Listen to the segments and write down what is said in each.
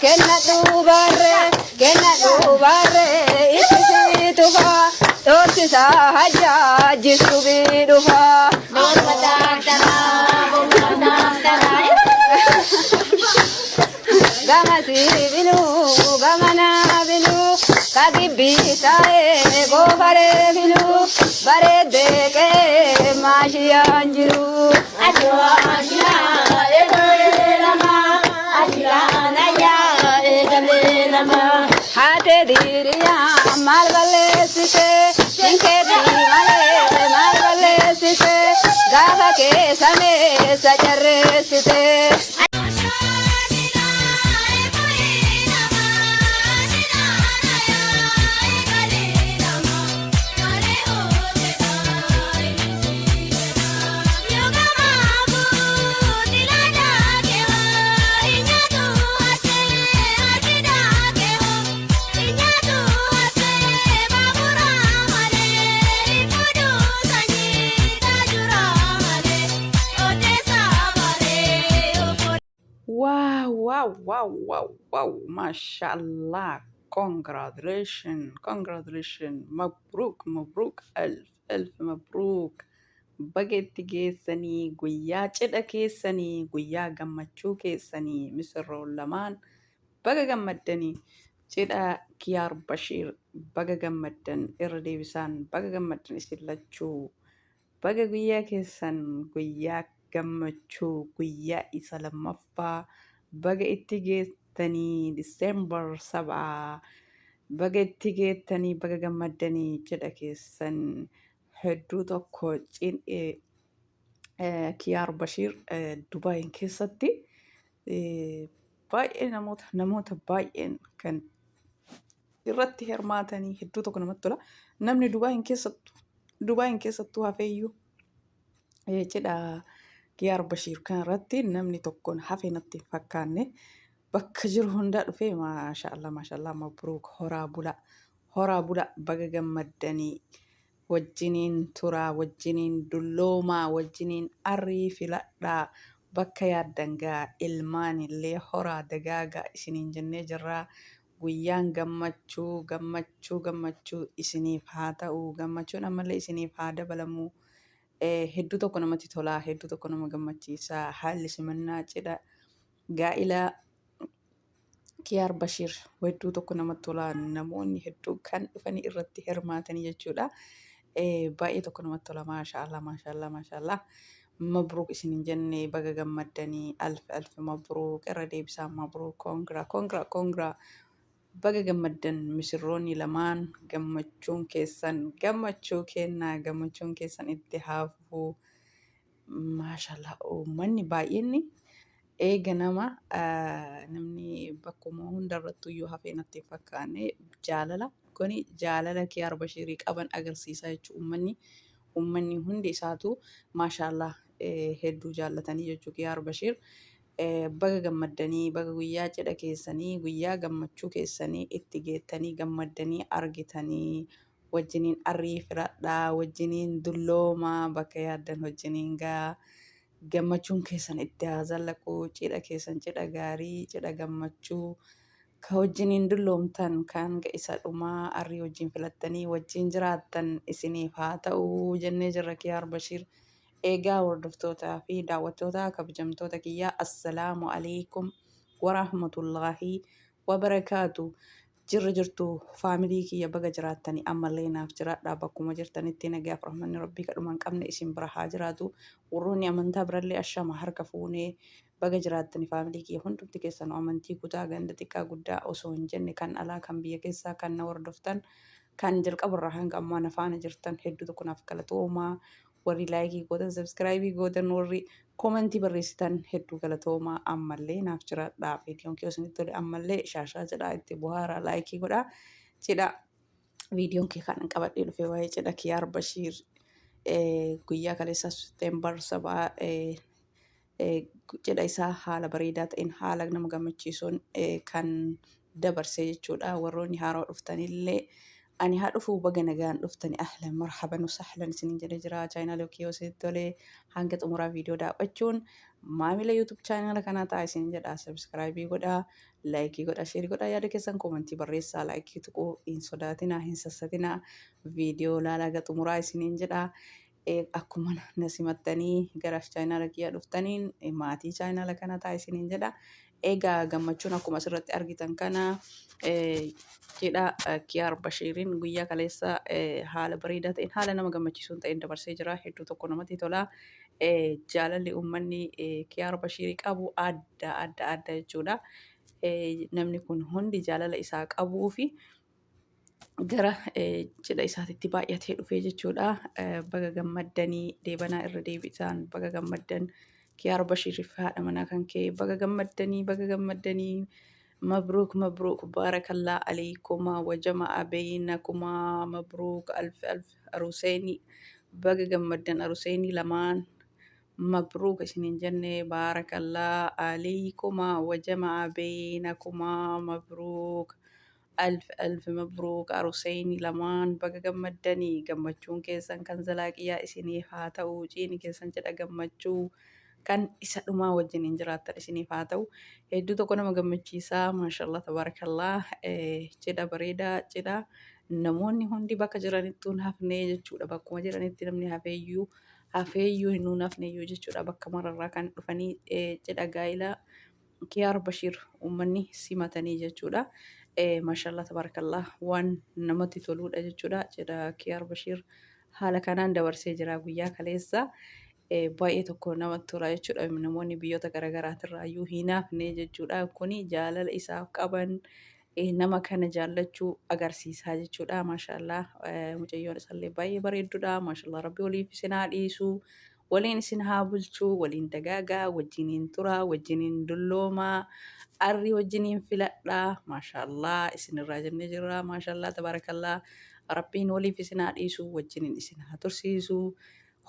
Kennadhu barree, kennadhu barree, itti si tufa, dhoorsisaa hajjaa subii dhufa. Gama si biluu, gama naa biluu, ka gibbii taa'ee goofaree filuu, bareeddee qe'ee maashiyaan jiru. Haatee diiriyaa maal balleessite? Sinkeetti malee maal balleessite? Gaafa keessa meessa carreessite. Wow, wow, wow, wow, wow. MashaAllah. Congratulations. Congratulations. Mabruuk, mabruuk. Alf, alf mabruuk. Baga itti geessanii guyyaa cidha keessanii guyyaa gammachuu keessanii misirroon lamaan baga gammaddanii cidha Kiyaar Bashiir baga gammaddan irra deebisaan baga gammaddan isin lachuu. Baga guyyaa keessan guyyaa gammachuu guyyaa isa lammaffaa baga itti geettanii December 7 baga itti geettanii baga gammaddanii cidha keessan hedduu tokko Kiyaar Bashiir Dubaayin keessatti baay'ee namoota baay'een kan irratti hirmaatanii hedduu tokko namatti tola. Namni Dubaayin keessattuu hafeeyyuu cidha Kiyaar Bashiir kan irratti namni tokkoon hafe natti hin fakkaanne. Bakka jiru hundaa dhufee maashaallah, maashaallah, mabruuk, horaa bula, horaa bula, baga gammaddanii, wajjiniin turaa, wajjiniin dulloomaa, wajjiniin arrii filadhaa, bakka yaaddan gaa, ilmaan illee horaa dagaagaa isiniin jennee jirraa. Guyyaan gammachuu, gammachuu, gammachuu isiniif haa ta'u, gammachuun ammallee isiniif haa dabalamu. Hedduu tokko namatti tolaa, hedduu tokko nama gammachiisa haalli simannaa cidha gaa'ila Kiyaar Bashiir. Hedduu tokko namatti tola, namoonni hedduu kan dhufanii irratti hirmaatanii jechuudha. Baay'ee tokko namatti tola. Maashaallah, maashaallah, maashaallah. Mabruuk isin hin jenne, baga gammaddanii, alf alf mabruuk, irra deebisaa mabruuk, congra, congra, congra, baga gammaddan misirroonni lamaan. Gammachuun keessan gammachuu kennaa, gammachuun keessan itti haa fufu. Maashaallah, uummanni baay'eenni eega nama namni bakkuma hundarrattu iyyuu hafee natti hin fakkaanne. Jaalala kuni jaalala Kiyaar Bashiirii qaban agarsiisa jechuudha. Uummanni hundi isaatu maashaallah hedduu jaallatanii jechuu Kiyaar Bashiir. Baga gammaddanii, baga guyyaa cidha keessanii guyyaa gammachuu keessanii itti geettanii gammaddanii argitanii. Wajjiniin arrii filadhaa, wajjiniin dulloomaa, bakka yaaddan wajjiniin gaa, gammachuun keessan itti haa zallaqu. Cidha keessan cidha gaarii, cidha gammachuu ka wajjiniin dulloomtan, kan isa dhumaa arrii wajjin filattanii wajjin jiraattan isiniif haa ta'u jennee jirra Kiyaar Bashiir. Eegaa hordoftootaa fi daawwattoota kabajamtoota kiyyaa, assalaamu alaikum warahmatullaahi wabarakaatu. Jirra jirtu family kiyya? Baga jiraattanii, ammallee naaf jiraadha. Bakkuma jirtanitti nagaaf rahmanni Rabbii kadhuma hin qabne isin bira haa jiraatu. Warroonni amantaa birallee ashama harka fuunee, baga jiraattanii family kiyya hundumti keessan, amantii, kutaa, ganda, xiqqaa guddaa osoo hin jenne, kan alaa kan biyya keessaa kan na hordoftan, kan jalqabarraa hanga ammaa na faana jirtan, hedduu tokko naaf galatoomaa. Warri like gootan, subscribe gootan, warri comment barreessitan, hedduu galatoomaa, ammallee naaf jiraadhaa. Viidiyoon kee isinitti tole ammallee shaashaa jedhaa, itti bohaaraa, like godhaa. Cidha viidiyoon kee kan qabadhee dhufe waa'ee cidha Kiyaar Bashiir guyyaa kaleessa September 7 cidha isaa haala bareedaa ta'een, haala nama gammachiisuun kan dabarse jechuudha. Warroonni haaraa dhuftanillee Ani haa dhufuu baga nagaan dhuftani ahlan marhaban wasahlan isiniin jedhee jira. Chaayinaala kiyoo isinitti tolee hanga xumuraa viidiyoo daawwachuun maamila YouTube chaayinaala kanaa ta'a isiniin jedha. Sabskraayibii godhaa, laayikii godhaa, sheerii godhaa, yaada keessan koomantii barreessaa, laayikii tuquu hin sodaatinaa, hin sassatinaa, viidiyoo laalaa haga xumuraa isiniin jedha. Akkuma na simattanii gara chaayinaala kiyyaa dhuftaniin maatii chaayinaala kanaa ta'a isiniin jedha. Egaa gammachuun akkuma asirratti argitan kana cidha Kiyaar Bashiiriin guyyaa kaleessa haala bareedaa ta'een haala nama gammachiisuun ta'een dabarsee jira. Hedduu tokko namatti tola. Jaalalli uummanni Kiyaar Bashiirii qabu adda adda adda jechuudha. Namni kun hundi jaalala isaa qabuu fi gara cidha isaatitti baay'atee dhufee jechuudha. Baga gammaddanii deebanaa irra deebi'aan baga gammaddan Kiyaar Bashiiriif haadha manaa kan kee baga gammaddanii baga gammaddanii mabruuk mabruuk baarakallaa aleeykumaa wajama'a beeynakumaa mabruuk alf alf aruseenii baga gammaddan aruseenii lamaan mabruuk isiniin jenne baarakallaa aleeykumaa wajama'a beeynakumaa mabruuk Alf alf mabruuk aruseyni lamaan baga gammaddani gammachuun keessan kan zalaaqiyaa isiniif haa ta'u ciini keessan cidha gammachuu kan isa dhumaa wajjiniin jiraattan isiniif haa ta'u hedduu tokko nama gammachiisaa maashallah tabaarakallah cidha bareedaa cidha namoonni hundi bakka jiranittuu hin hafnee jechuudha bakkuma jiranitti namni hafeeyyuu hafeeyyuu hin nuun hafneeyyuu jechuudha bakka mararraa kan dhufanii cidha gaa'ilaa Kiyaar Bashiir uummanni simatanii jechuudha. Maashaallah tabarakallah waan namatti toluudha jechuudha. Cidha Kiyaar Bashiir haala kanaan dabarsee jira guyyaa kaleessa. Baay'ee tokko namatti tola jechuudha. Namoonni biyyoota garaagaraatirraa iyyuu hin hafne jechuudha. Kuni jaalala isaaf qaban nama kana jaallachuu agarsiisaa jechuudha. Maashaallah mucayyoon isallee baay'ee bareedduudha. Maashaallah rabbi waliif isin haa dhiisu. Waliin isin haa bulchu, waliin dagaagaa, wajjiniin turaa, wajjiniin dulloomaa, arrii wajjiniin filadhaa. Maashaallah isinirraa jennee jirra. Maashaallah tabaarakallaa. Rabbiin waliif isin haa dhiisu, wajjiniin isin haa tursiisu.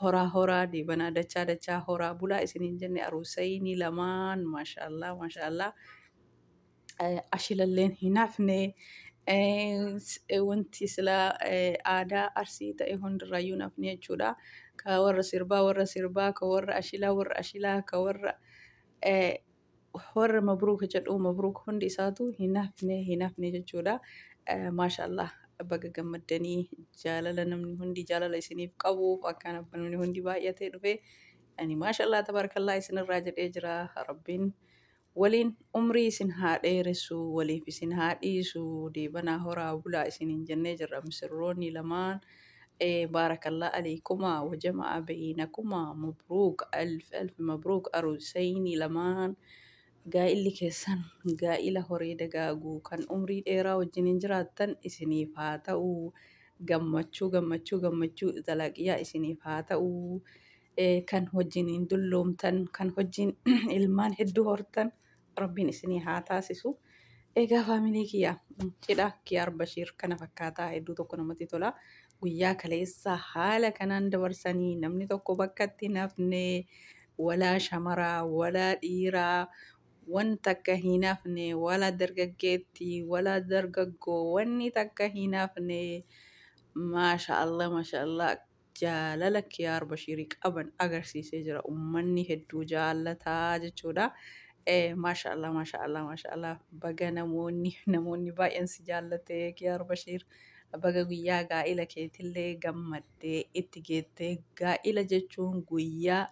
Horaa horaa deebanaa dachaa dachaa horaa bulaa isiniin jenne aruusayni lamaan maashaallah maashaallah. Ashilalleen hin hafne wanti silaa aadaa arsii ta'e hundirraayyuu hin hafne jechuudha. Ka warra sirbaa warra sirbaa, ka warra ashilaa warra ashilaa, ka warra warra mabruuka jedhu mabruuk hundi isaatu hin hafne hin hafne jechuudha. Maashaallah baga gammaddanii jaalala namni hundi jaalala isiniif qabuuf akkana namni hundi baay'atee dhufe ani maashaallah tabarakallah isinirraa jedhee jira rabbiin Waliin umrii isin haa dheeressu, waliif isin haa dhiisu, deebanaa horaa bulaa isiniin jennee jirra misirroonni lamaan. Baarakallaa aleeykumaa wajama'a beeynakumaa mabruuk alf alf mabruuk arusayni lamaan gaa'illi keessan gaa'ila horee dagaagu kan umrii dheeraa wajjiniin jiraattan isiniif haa ta'u gammachuu gammachuu gammachuu zalaaqiyaa isiniif haa ta'u. Kan wajjiniin dulloomtan, kan wajjin ilmaan hedduu hortan Rabbiin isinii haa taasisu. Egaa faamilii kiyya cidha Kiyaar Bashiir kana fakkaataa hedduu tokko namatti tola. Guyyaa kaleessa haala kanaan dabarsanii namni tokko bakkatti hin hafne walaa shamaraa walaa dhiiraa wanta akka hin hafne walaa dargaggeettii walaa dargaggoo wanni takka hin hafne maasha Allah maasha Allah jaalala Kiyaar Bashiirii qaban agarsiisee jira. Ummanni hedduu jaallataa jechuudha. Maashaallah maashaallah maashaallah baga namoonni namoonni baay'een si jaallate Kiyaar Bashiir baga guyyaa gaa'ila keetillee gammaddee itti geettee gaa'ila jechuun guyyaa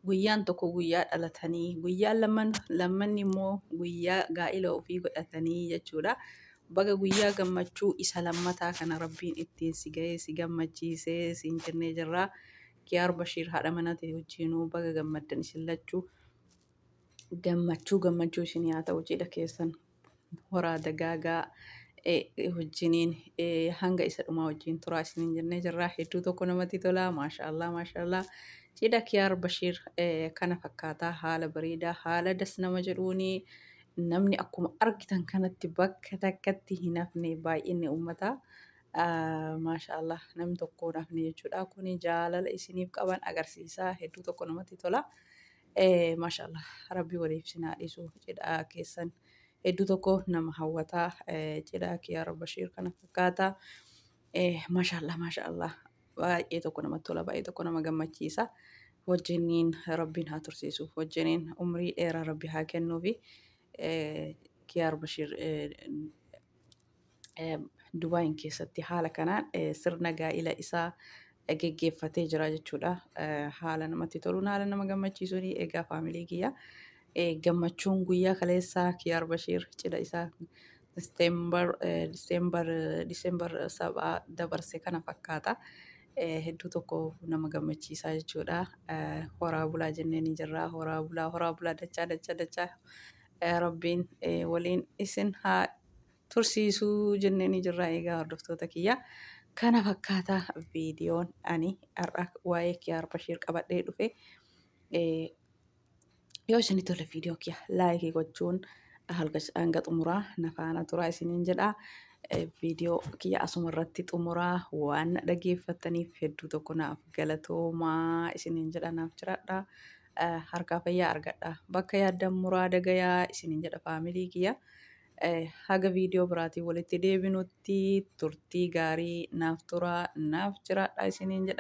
Guyyaan tokko guyyaa dhalatanii, guyyaan lamman lammanni immoo guyyaa gaa'ila ofii godhatanii jechuudha. Baga guyyaa gammachuu isa lammataa kana Rabbiin ittiin si ga'ee si gammachiisee siin jennee jirra. Kiyaar Bashiir haadha manaa ta'e wajjinuu baga gammaddan isin lachuu gammachuu gammachuu isin haa ta'u cidha keessan horaa dagaagaa wajjiniin hanga isa dhumaa wajjin turaa isiniin jennee jirra. Hedduu tokko namatti tola. Maashaallah maashaallah. Cidha Kiyaar Bashiir kana fakkaataa haala bareedaa haala das nama jedhuuni namni akkuma argitan kanatti bakka takkatti hin hafne baay'inni uummataa. Maashaallah namni tokko hin hafne jechuudha. Kuni jaalala isiniif qaban agarsiisa. Hedduu tokko namatti tola. Maashaallah rabbi waliif isin haa dhiisu cidha keessan hedduu tokko nama hawwataa cidha Kiyaar Bashiir kana fakkaata. Maashaallah maashaallah baay'ee tokko namatti tola, baay'ee tokko nama gammachiisa. Wajjiniin rabbiin haa tursiisu, wajjiniin umrii dheeraa rabbi haa kennuufi. Kiyaar Bashiir Dubaayin keessatti haala kanaan sirna gaa'ila isaa geggeeffatee jira jechuudha. Haala namatti toluun, haala nama gammachiisuun. Egaa faamilii kiyya, gammachuun guyyaa kaleessaa Kiyaar Bashiir cidha isaa December 7 dabarse kana fakkaata. Hedduu tokko nama gammachiisaa jechuudha. Horaa bulaa jennee ni jirra. Horaa bulaa, horaa bulaa, dachaa dachaa dachaa rabbiin waliin isin haa tursiisuu jennee ni jirra. Egaa hordoftoota kiyya, kana fakkaata viidiyoon ani har'a waa'ee Kiyaar Bashiir qabadhee dhufe. Yoo isin tole viidiyoo kiyya like gochuun hanga xumuraa na faana turaa isiniin jedha. Viidiyoo kiyya asuma irratti xumuraa. Waan na dhageeffattaniif hedduu tokko naaf galatoomaa isiniin jedha. Naaf jiraadha. Harkaa fayyaa argadha. Bakka yaaddan muraada gayaa isiniin jedha faamilii kiyya. Haga viidiyoo biraatiin walitti deebinutti turtii gaarii naaf turaa, naaf jiraadha isiniin jedha.